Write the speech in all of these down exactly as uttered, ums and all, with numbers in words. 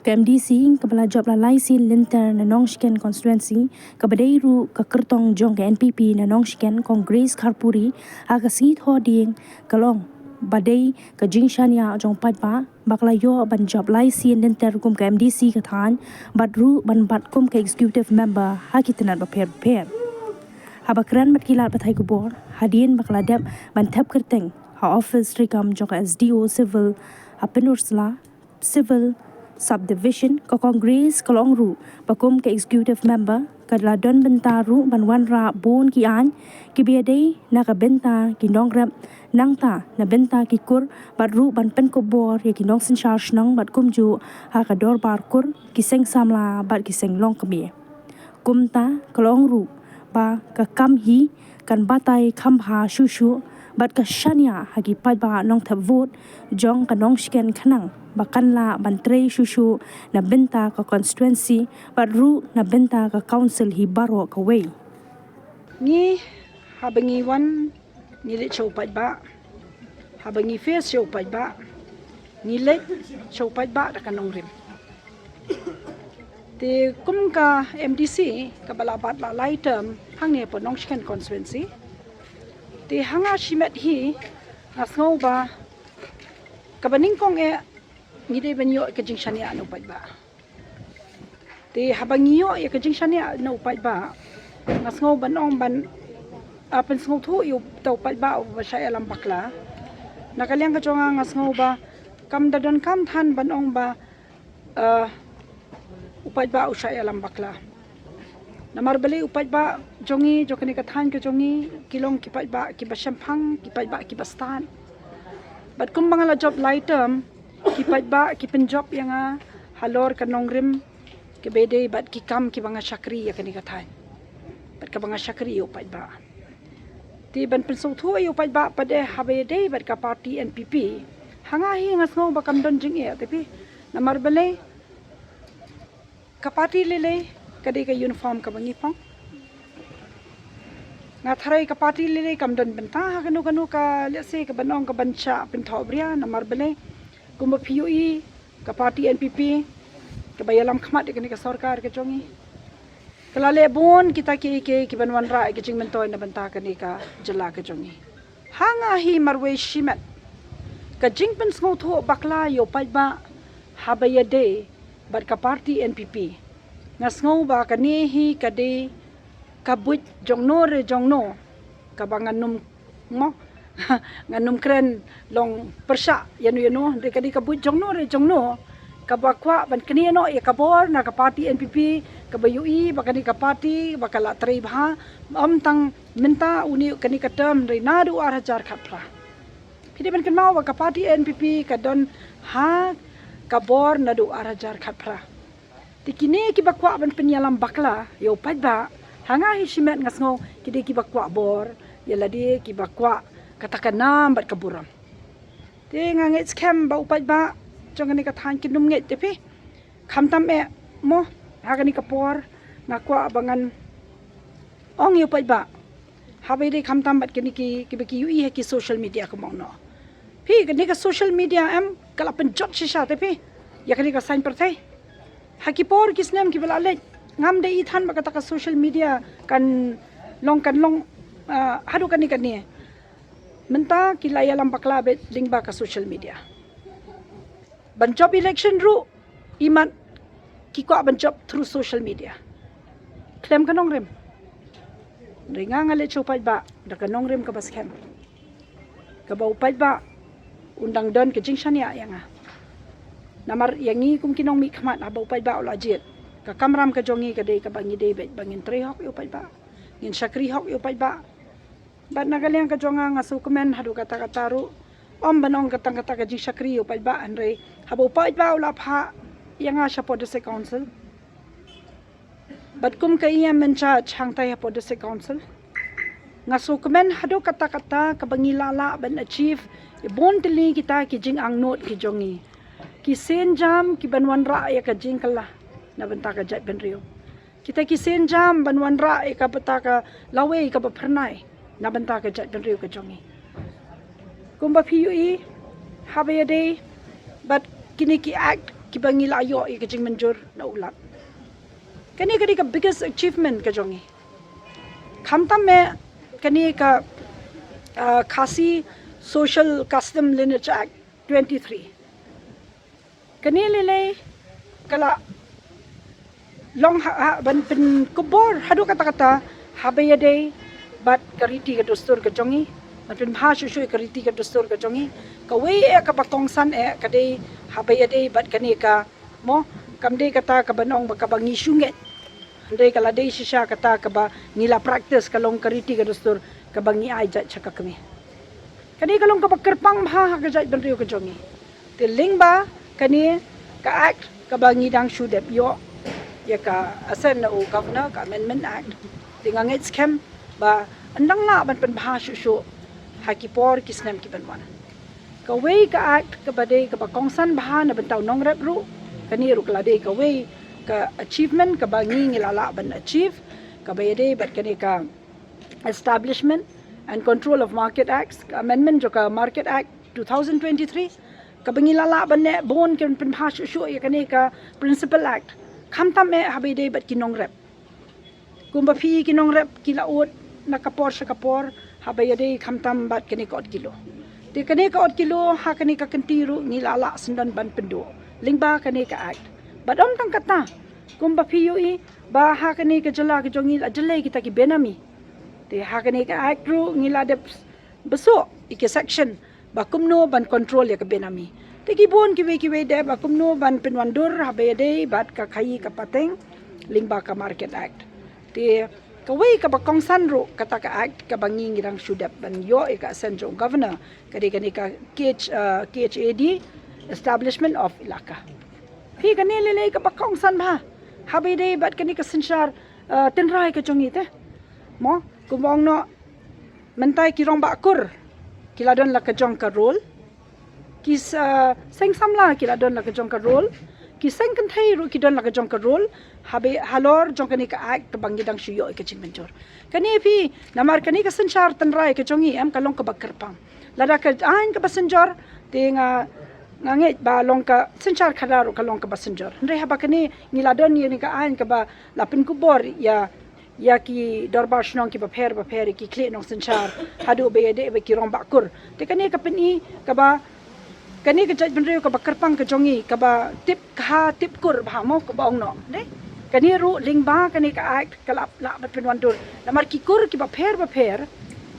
Ka M D C kaba la jop la lai sien lynter na Nongshken constituency, kaba dei ruh ka kyrtong jong ka N P P na Nongshken, Kong Grace Kharpuri, ha ka sngi Thohdieng ka long ba dei ka jingshaniah jong u paidbah ba ka la ïoh ban jop lai sien lynter kum ka M D C ka thaiñ, bad ruh ban bat kum ka executive member ha ki tnat bapher bapher. Haba kren bad ki lad pathai khubor hadien ba ka la dep ban thep kyrteng ha office treikam jong ka S D O Civil ha Pynursla Civil Subdivision, ka Kong Grace ka la ong ruh ba kum ka executive member ka la don bynta ruh ban wanrah bun ki aiñ kiba ïadei na ka bynta ki nongrep, nangta na bynta ki kur, bad ruh ban pynkup bor ïa ki nongsynshar shnong bad kumjuh ha ka dorbar kur, ki seng samla bad ki seng longkmie. Kumta ka la ong ruh ba ka kam hi kan batai kham bha shuh shuh bad ka shaniah ha ki paidbah nongthep vote jong ka Nongshken khnang ba kan lah ban trei shuh shuh na bynta ka constituency bad ruh na bynta ka council hi baroh kawei. Ngi, haba ngi wan, ngi leit sha u paidbah. Haba ngi face sha u paidbah, ngi leit sha u paidbah da ka nongrim. Te kum ka M D C kaba la bat la lai term hangne hapoh Nongshken constituency, te ha nga shimet hi nga sngew ba kaba nyngkong eh ngi dei ban ïoh ka jingshaniah na u paidbah. Te haba ngi ïoh ïa ka jingshaniah na u paidbah, nga sngew ban ong ban, ah, pynsngewthuh ïa uta u paidbah uba shah ïalam bakla. Na ka liang ka jong nga, nga sngew ba kam da donkam than ban ong ba, ah, u paidbah u shah ïalam bakla. Namar balei u paidbah jong ngi, jong kane ka thaiñ ka jong ngi, ki long ki paidbah kiba shemphang, ki paidbah kiba stad. Bad kumba nga la jop lai term, ki paidbah ki pynjop ïa nga halor ka nongrim kaba ïadei bad ki kam kiba nga shakri ïa kane ka thaiñ, bad kaba nga shakri ïa u paidbah. Te ban pynsngewthuh ïa u paidbah pat eh haba ïadei bad ka party N P P, ha nga hi nga sngew ba kam don jingeh te phi. Namar balei? Ka party lei lei ka dei ka uniform kaba ngi phong. Nga tharai ka party lei lei kam don bynta ha kano kano ka lehse ka ban ong ka ban shah pynthohbria. Namar balei? Kumba phi ïohi, ka party N P P kaba ïalam khmat ïa kane ka sorkar ka jong ngi, ka la leh bun kita kiei kiei ki ban wanrah ïa ka jingmyntoi na bynta kane ka jylla ka jong ngi. Ha nga hi marwei shimet, ka jingpynsngewthuh bakla ïa u paidbah haba ïadei bad ka party N P P, nga sngew ba kane hi ka dei ka buit jongno re jongno kaba ngan ym, mo, ngan ym kren long pyrshah ïano ïano, hynrei ka dei ka buit jongno re jongno kaba kwah ban knieh noh ïa ka bor na ka party N P P, kaba ïohi ba kane ka party ba ka la trei bha, ym tang mynta une kane ka term, hynrei naduh ar hajar khatphra. Phi dei ban kynmaw ba ka party N P P ka don ha ka bor naduh ar hajar khatphra. Te kine kiba kwah ban pynïalam bakla ïa u paidbah, ha nga hi shimet nga sngew ki dei kiba kwah bor ïa lade, kiba kwah kata ka nam bad ka burom. Te nga ngeit skhem ba u paidbah jong kane ka thaiñ kin ym ngeit te phi. Khamtam eh, mo, ha kane ka por nga kwah ba ngan ong ïa u paidbah, haba ïadei khamtam bad kine ki, kiba ki ïohi ha ki social media kumba ong noh. Phi, kane ka social media em ka la pynjot shisha te phi ïa kane ka saiñ pyrthei. Ha ki por ki snem kiba la leit, ngam dei i than ba kata ka social media kan long, kan long, ah, haduh kane kane. Mynta ki la ïalam bakla beit lyngba ka social media. Ban jop election ruh, imat ki kwah ban jop through social media. Khlem ka nongrim. Hynrei nga nga leit sha u paidbah da ka nongrim kaba skhem, kaba u paidbah un dang don ka jingshaniah ïa nga. Namar ïa ngi kum ki nongmihkhmat, haba u paidbah u la jied, ka kamram ka jong ngi ka dei kaba ngi dei beit ba ngin trei hok ïa u paidbah, ngin shakri hok ïa u paidbah. Bad na ka liang ka jong nga, nga sngewkmen haduh katta katta ruh, ym ban ong ka tang kata ka jingshakri ïa u paidbah, hynrei haba u paidbah u la phah ïa nga shapoh District Council, bad kum ka E M in charge hangtai hapoh District Council, nga sngewkmen haduh katta katta kaba ngi lah lah ban achieve ïa bun tylli kita ki jingangnud ki jong ngi. Ki sienjam ki ban wanrah ïa ka jingkylla na bynta ka jaitbynriew. Kita ki sienjam ban wanrah ïa ka bynta ka lawei kaba phyrnai na bynta ka jaitbynriew ka jong ngi. Kumba phi ïohi, haba ïadei bad kine ki act kiba ngi la ïoh ïa ka jingmynjur na u Lat. Kane ka dei ka biggest achievement ka jong ngi. Khamtam eh kane ka, ah, Khasi Social Custom Lineage Act twenty-three. Kane lei lei ka la long ha, ha ban pynkupbor haduh katta katta haba ïadei bad ka riti ka dustur ka jong ngi. Ban pynbha shuh shuh ka riti ka dustur ka jong ngi. Kawei eh kaba kongsan eh ka dei haba ïadei bad kane ka, mo, kam dei kata kaba ong ba kaba ngi shu ngeit. Hynrei ka la dei shisha kata kaba ngi la practice, ka long ka riti ka dustur kaba ngi ai jait sha ka kmie. Kane ka long kaba kyrpang bha ha ka jaitbynriew ka jong ngi. Te lyngba kane ka act kaba ngi dang shu dep ïoh ïa ka assent na u Governor, ka Amendment Act. Te nga ngeit skhem ba yn dang lah ban pynbha shuh shuh ha ki por ki snem ki ban wan. Kawei ka act kaba dei kaba kongsan bha na bynta u nongrep ruh. Kane ruh ka la dei kawei ka achievement kaba ngi ngi la lah ban achieve, kaba ïadei bad kane ka Establishment and Control of Market Acts, ka amendment jong ka Market Act two thousand twenty-three, kaba ngi la lah ban leh bun, kan pynbha shuh shuh ïa kane ka Principal Act. Khamtam eh haba ïadei bad ki nongrep. Kumba phi ki nongrep ki la ud na ka por sha ka por haba ïadei khamtam bad kane ka ot kilo. Te kane ka ot kilo ha kane ka kynti ruh ngi la lah syndon ban pynduh lyngba kane ka act. Bad ym tang kata, kumba phi ïohi ba ha kane ka jylla ka jong ngi la jyllei kita ki benami. Te ha kane ka act ruh ngi la dep bsut ïa ki section ba kumno ban control ïa ka benami. Te ki bun kiwei kiwei de ba kumno ban pynwandur haba ïadei bad ka khaïi ka pateng lyngba ka Market Act. Te kawei kaba kongsan ruh kata ka act kaba ngi ngi dang shu dep ban ïoh ïa ka assent jong u Governor, ka dei kane ka K H, uh, K H A D, Establishment of Elaka. Hi kane lei lei kaba kongsan bha haba ïadei bad kane ka synshar, uh, tynrai ka jong ngi te. Mo, kumba ong noh, mynta ki rangbah kur ki la don la ka jong ka role. Ki s-, uh, seng samla ki la don la ka jong ka role. Ki seng kynthei ruh ki don la ka jong ka role. Haba halor jong kane ka act kaba ngi dang shu ïoh ïa ka jingmynjur. Kane phi, namar kane ka synshar tynrai ka jong ngi em ka long kaba kyrpang. Lada ka aiñ kaba synjor te nga, nga ngeit ba long ka synshar khadar ruh ka long kaba synjor. Hynrei haba kane ngi la don ïa kane ka aiñ kaba la pynkupbor ïa ïa ki dorbar shnong kiba pher ba pher, ïa ki khlieh nongsynshar, haduh ba ïadei bad ki rangbah kur. Te kane ka pyni kaba, kane ka jaitbynriew kaba kyrpang ka jong ngi, kaba tip kha tip kur bha mo, kaba ong noh. Dei? Kane ruh lyngba kane ka act ka la lah ban pynwandur. Namar ki kur kiba pher ba pher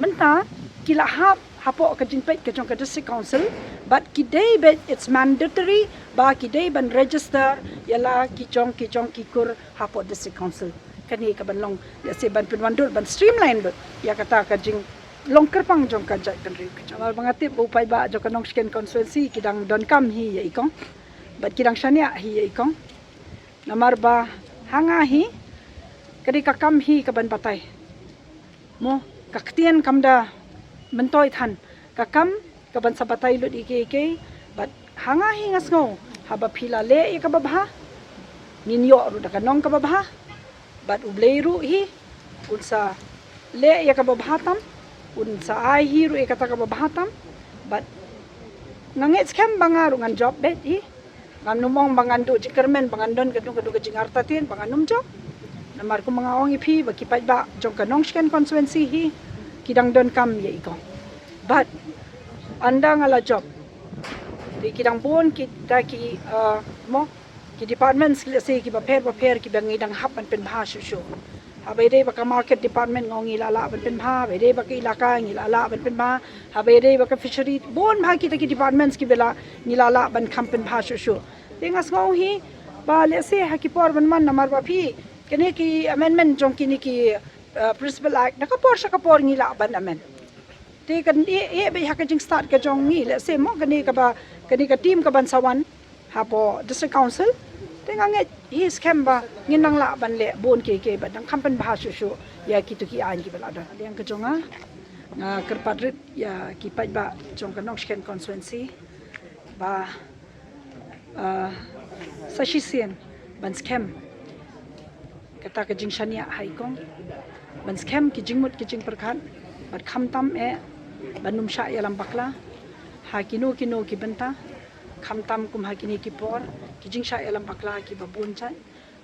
mynta ki la hap hapoh ka jingpeit ka jong ka District Council, bad ki dei beit, it's mandatory ba ki dei ban register ïa la ki jong ki jong ki kur hapoh District Council. Kane ka ban long, lehse ban pynwandur, ban streamline lut ïa kata ka jinglong kyrpang jong ka jaitbynriew ka jong. Namar ba nga tip ba u paidbah jong ka Nongshken constituency ki dang donkam hi ïa i kong bad ki dang shaniah hi ïa i kong. Namar ba ha nga hi ka dei ka kam hi ka ban batai. Mo, ka ktien kam da myntoi than, ka kam ka ban sa batai lut ïa kiei kiei. Bad ha nga hi nga sngew haba phi la leh ïa kaba bha, ngin ïoh ruh da ka nong kaba bha. Bad U Blei ruh hi un sa leh ïa kaba bha tam, un sa ai hi ruh ïa kata kaba bha tam. Bad nga ngeit skhem ba nga ruh ngan jop beit hi. Ngam nym ong ba ngan duh jingkyrmen, ba ngan don ka dung ka dung ka jingartatien, ba ngan nym jop. Namar kumba nga ong ïa phi ba ki paidbah jong ka Nongshken constituency hi ki dang donkam ïa i kong. Bad ynda nga la jop, te ki dang bun kita ki, uh, mo, ki departments, lehse kiba pher ba pher kiba ngi dang hap ban pynbha shuh shuh. Haba ïadei bad ka market department nga ong ngi la lah ban pynbha, haba ïadei bad ka elaka ngi la lah ban pynbha, haba ïadei bad ka fishery, bun bha kita ki departments kiba la, ngi la lah ban kham pynbha shuh shuh. Te nga sngew hi ba lehse ha ki por ban wan, namar ba phi, kine ki amendment jong kine ki, uh, Principal Act, na ka por sha ka por ngi lah ban amend. Te kan ïeh, ïeh beit ha ka jingstad ka jong ngi, lehse mo kane kaba, kane ka team ka ban sa wan hapoh District Council. Te nga ngeit hi skhem ba ngin nang lah ban leh bun kiei kiei bad nang kham pynbha shuh shuh ïa kito ki aiñ kiba la don. Liang ka jong nga, nga kyrpad rit ïa ki paidbah jong ka Nongshken constituency ba, ah, sa shisien ban skhem kata ka jingshaniah ha i kong, ban skhem ki jingmut ki jingpyrkhat, bad khamtam eh ban nym shah ïalam bakla ha kino kino ki bynta, khamtam kum ha kine ki por ki jingshah ïalam bakla kiba bun jait.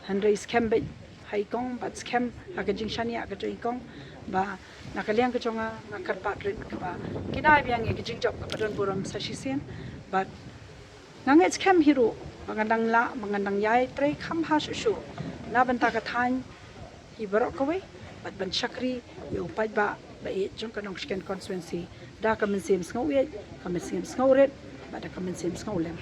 Hynrei skhem beit ha i kong bad skhem ha ka jingshaniah ka jong i kong ba na ka liang ka jong nga nga kyrpad rit kaba kina biang ïa ka jingjop kaba don burom sa shisien. Bad nga ngeit skhem hi ruh ba ngan dang lah ba ngan dang ïai trei kham bha shuh shuh na bynta ka thaiñ hi baroh kawei bad ban shakri ïa u paidbah ba ïeit jong ka Nongshken constituency da ka mynsiem sngewbha, ka mynsiem sngewrit bad da ka mynsiem sngewlem.